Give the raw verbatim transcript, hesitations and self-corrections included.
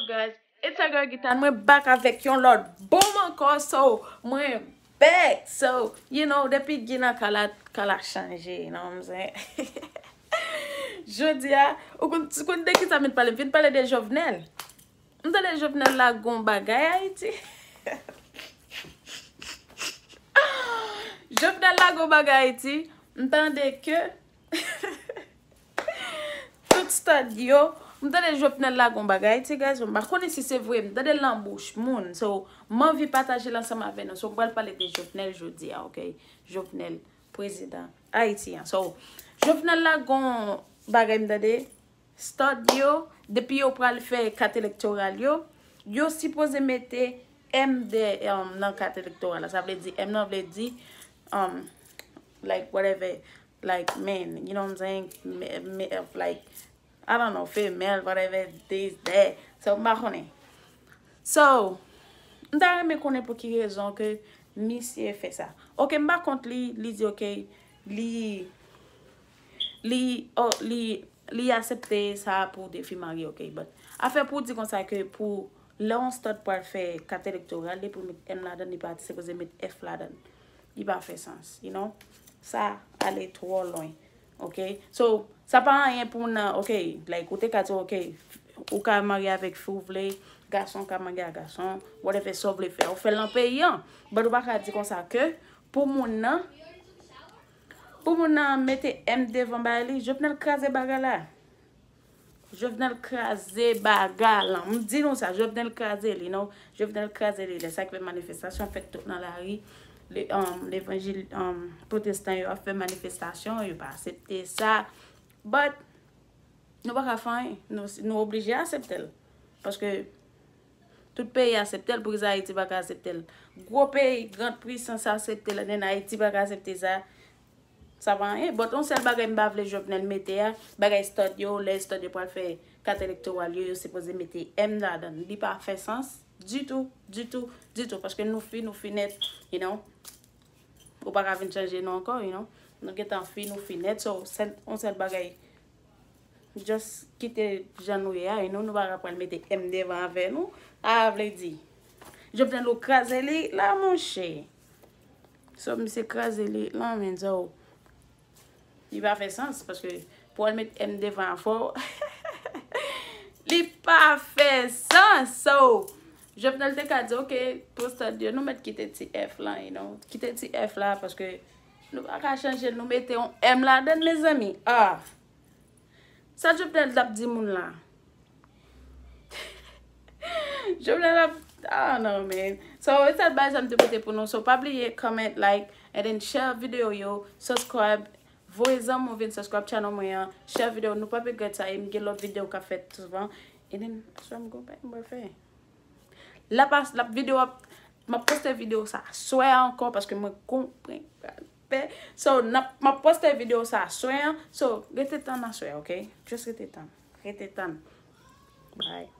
Guys, it's your girl Gitan. Mwen back avèk yon lòt boom ankò. So, mwen back. So, you know, depi Gina kala, kala chanje, you know what I'm saying? Jodi a, ou konn, ou konn de ki sa m vin pale? M vin pale de Jovenel. M tande Jovenel lage yon bagay Ayiti. Jovenel lage yon bagay Ayiti. M tande ke tout stud yo, m tande Jovenel lage yon bagay Ayiti, guys. M pa konnen si se vre, m tande l nan bouch moun. So, m anvi pataje l ansanm avè nou. So, m pral pale de Jovenel jodi a, ok? Jovenel, prezidan Ayiti an. So, Jovenel lage yon bagay m tande, stud yo, depi yo pral fè kat elektoral yo, yo sipoze mete M de, um, nan kat elektoral la. Sa vle di, M nan vle di, um, like, whatever, like, man, you know what I'm saying? Me, me, like, I don't know, femèl, whatever, this, that. So, m pa konnen. So, m ta renmen konnen pou ki rezon ke misye fè sa. Ok, m pa kont li, li di, ok, li, li, oh, li, li aksepte sa pou de fi marye, ok, but afè pou di konsa ke pou lè yon stud pral fè kat elektoral, li pou met M ladan, li pa sipoze met F ladan. Li pa fè sans, you know? Sa ale twò lwen, ok? So, sa pa anyen pou moun nan, ok, like, ou te ka di, ok, ou ka marye avèk fi w vle, gason ka marye a gason, whatever sa w vle fè, ou fè l nan peyi an. But ou pa ka di konsa ke pou moun nan, pou moun nan mete M devan bagay li, Jovenel kraze bagay la. Jovenel kraze bagay lan. M di nou sa, Jovenel kraze li, non. Jovenel kraze li. Lè sa k fè manifestasyon fèt tout nan lari. Le, um, levanjil, um, pwotestan yo ap fè manifestasyon, yo pa aksepte sa. But, nou pa ka fè anyen. Nou, nou oblije aksepte l. Paske tout peyi aksepte l, poukisa Ayiti pa ka aksepte l? Gwo peyi, gran pwisans aksepte l, and then Ayiti pa ka aksepte sa. Sa pa anyen. But yon sèl bagay m pa vle Jovenel mete a, bagay stud yo, lè stud yo pral fè kat elektoral yo, yo sipoze mete M ladan. Li pa fè sans ditou, ditou, ditou. Paske nou fi, nou fi nèt, you know. Ou pa ka vin chanje nou ankò, you know. Nou gentan fi, nou fi nèt. So, sèl, yon sèl bagay, just kite jan nou ye a, you know, nou pa ka pral mete M devan avè nou. A vle di, Jovenel ou kraze li la, monchè. So, misye kraze li la, men, so, li pa fè sans, paske pou al met M devan afè w, li pa fè sans. So, Jovenel te ka di, ok, pou stud yo, nou mèt kite ti F lan, you know, kite ti F la, paske nou pa ka chanje l, nou mete yon M ladan, mezanmi. Ah! Sa Jovenel t ap di moun la? Jovenel ap, ah non, man. So, e sèl bagay sa m te pote pou nou. So, pa bliye, comment, like, and then share videyo yo, subscribe. Voye zanmi w vin subscribe channel mwen an. Share videyo, nou p ap regrèt sa. E m gen lòt videyo k ap fèt souvan. And then, aswè m gon bagay m pral fè. L ap, l ap videyo ap, m ap poste videyo sa aswè a ankò paske mwen konprann pè. So, n ap, m ap poste videyo sa aswè an. So, rete tann aswè, ok? Just rete tann. Rete tann. Bye.